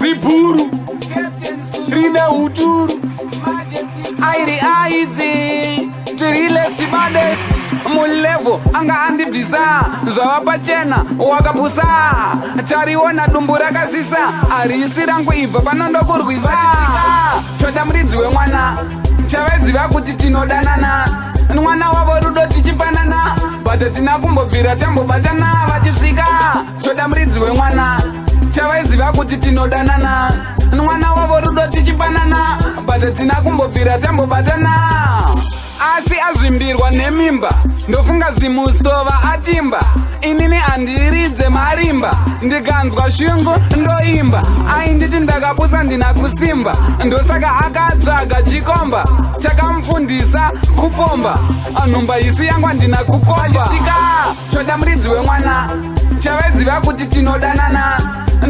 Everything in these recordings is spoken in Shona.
Zibhuru rine uturu airi aidzi tirelax bades mulevel anga andibvisa zvava pachena wakapusa tariona dumbu rakasisa harisi rangu ibva panondokurwisa toda muridzi wemwana chavaiziva kuti tinodanana mwana wavo rudo tichipanana but hatina kumbobvira tambobatana vachisvika toda muridzi wemwana chavaiziva kuti tinodanana mwana wavo rudo tichipanana but hatina kumbobvira tambobatana asi azvimbirwa nemimba ndofunga zimusova atimba inini handiridze marimba ndikanzwa shungu ndoimba ainditi ndakapusa ndina kusimba ndosaka akatsvaga chikomba chakamufundisa kupomba nhumba isi yangu handina kukomba toda muridzi wemwana chavaiziva kuti tinodanana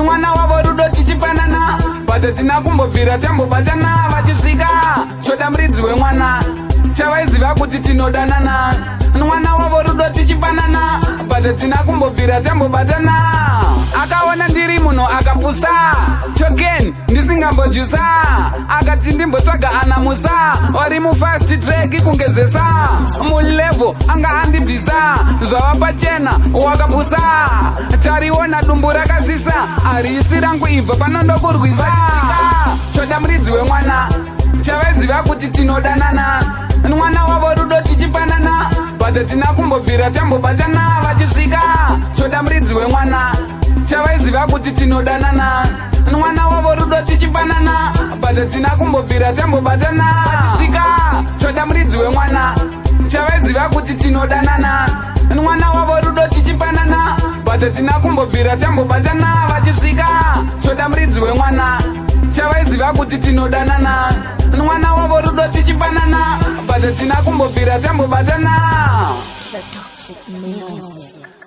mwana wavo rudo tichipanana but hatina kumbobvira tambobatana vachisvika toda muridzi wemwana chavaiziva kuti tinodanana mwana wavo rudo tichipanana but hatina kumbobvira tambobatana akaona ndiri munhu akapusa choken ndisingambojusa akati ndimbotsvaga ana musa wari mufast track kungezesa mulevel anga andibvisa zvava pachena wakapusa tariona dumbu rakasisa harisi rangu ibva panondokurwisa toda muridzi wemwana chavaiziva kuti tinodanana mwana wavo rudo tichipanana but hatina kumbobvira tambobatana vachisvika toda muridzi wemwana chavaiziva kuti tinodanana mwana wavo rudo tichipanana but hatina kumbobvira tambobatana vachisvika toda muridzi wemwana chavaiziva kuti tinodanana mwana wavo rudo tichipanana but hatina kumbobvira tambobatana vachisvika toda muridzi wemwana chavaiziva kuti tinodanana mwana wavo rudo tichipanana but hatina kumbobvira tambobatana The toxic music.